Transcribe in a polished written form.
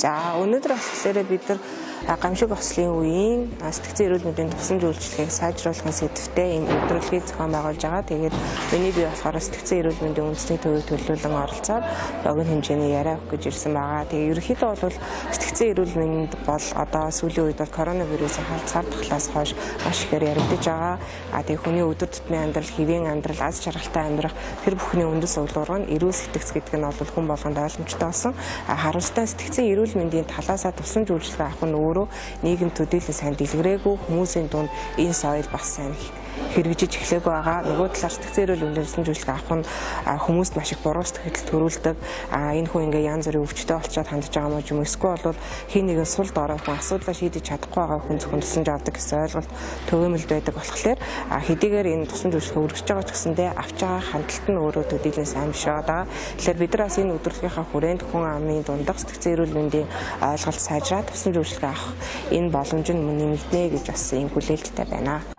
За, өнөөдөр болохоор бид нар гамшиг ослын үеийн сэтгцэн эрүүл мэндийн тусламж үйлчилгээг сайжруулахын сэдвтэй ийм өдрөлгийг зохион байгуулж байгаа. Тэгээд миний бие болохоор сэтгцэн эрүүл мэндийн үндэсний төвийг төлөөлөн оролцоод богино хэмжээний яриа өгөх гэж ирсэн байгаа. Тэгээд ерөнхийдөө бол сэтгцэн эрүүл мэнд бол одоо сүүлийн үед бол коронавирусын халдвар дахлаас хойш маш ихээр яригдаж байгаа. А тэгээд хүний өдөр тутмын амьдрал, хэвийн амьдрал, аз жаргалтай амьдрах тэр бүхний үндэс урлуурга нь эрүүл сэтгэц гэдэг нь бол хүн болгонд ойлгомжтой болсон. А харамсалтай сэтгцэн эрүүл мэндийн талаасаа тусламж үйлчилгээ авах нь өөрөө нийгэм төдийлөн сайн дэлгэрээгүй, хүмүүсийн дунд энэ соёл бас сайн хэрэгжиж эхлээгүй байгаа. Нөгөө талаар сэтгцэн эрүүл мэндийн тусламж үйлчилгээ авах нь хүмүүст маш их буруу сэтгэл төрүүлдэг. А энэ хүн ингээ янз бүрийн өвчтэй болчоод хандж байгаа юм уу юм, эсвэл бол хэн нэгэн сул дорой хүн, асуудлаа шийдэж чадахгүй байгаа хүн зөвхөн тусламж авдаг гэсэн ойлголт түгээмэл байдаг болохоор хэдийгээр энэ тусламж үйлчилгээ үргэлжиж байгаа ч гэсэндээ авч байгаа хандлт нь өөрөө төдийлөн сайн биш байгаа. Тэгэхээр бид нар бас энэ өдөрлөгийнхаа хүрээнд хүн амын дундах сэтгцэн эрүүл мэндийн ойлголт сайжраад тусламж үйлчилгээ авах энэ боломж нь мөн нэмэгдэнэ гэж бас ийм хүлээлттэй байна.